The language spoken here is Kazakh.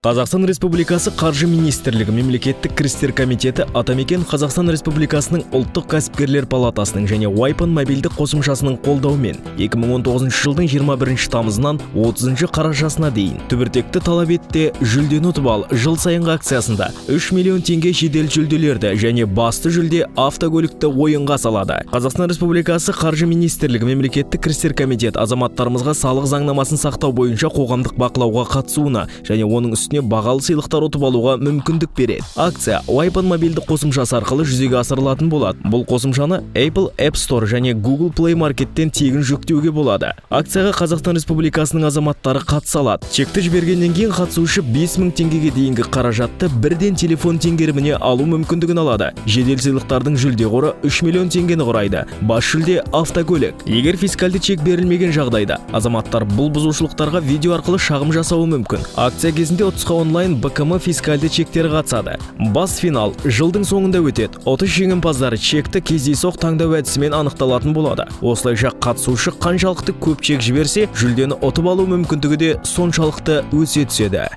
Қазақстан Республикасы Қаржы министрлігі, Мемлекеттік кірістер комитеті, Атамекен Қазақстан Республикасының Ұлттық кәсіпкерлер палатасының және Вайпан мобильді қосымшасының қолдауымен 2019 жылдың 21 тамызынан 30 қарашасына дейін «Түбіртекті талап ет те, жүлдені ұтып ал» жыл сайынғы акциясында 3 миллион теңге жедел жүлделерді және басты жүлде автокөлікті ойынға салады. Қазақстан Республикасы Қаржы министрлігі, Мемлекеттік кірістер комитеті азаматтарымызға салық заңнамасын сақтау бойынша қоғамдық бақылауға қатысуына және оның үстіне бағалы сыйлықтар ұтып алуға мүмкіндік береді. Акция Вайпан мобильді қосымшасы арқылы жүзеге асырылатын болады. Бұл қосымшаны Apple App Store және Google Play Markеттен тегін жүктеуге болады. Акцияға Қазақстан Республикасының азаматтары қатыса алады. Чекті жібергеннен кейін қатысушы 5000 теңгеге дейінгі қаражатты бірден телефон теңгеріміне алу мүмкіндігін алады. Жедел сыйлықтардың жүлде қоры 3 миллион теңгені құрайды. Бас жүлде – автокөлік. Егер фискальды чек берілмеген жағдайда, азаматтар бұл бұзушылықтарға видео арқылы шағым жасауы мүмкін. Акция кезінде ұтысқа онлайн БКМ фискальды чектері қатысады. Бас финал жылдың соңында өтеді. Ұтыс жеңімпаздары чекті кездейсоқ таңдау әдісімен анықталатын болады. Осылайша, қатысушы қаншалықты көп чек жіберсе, жүлдені ұтып алу мүмкіндігі де соншалықты өсе түседі.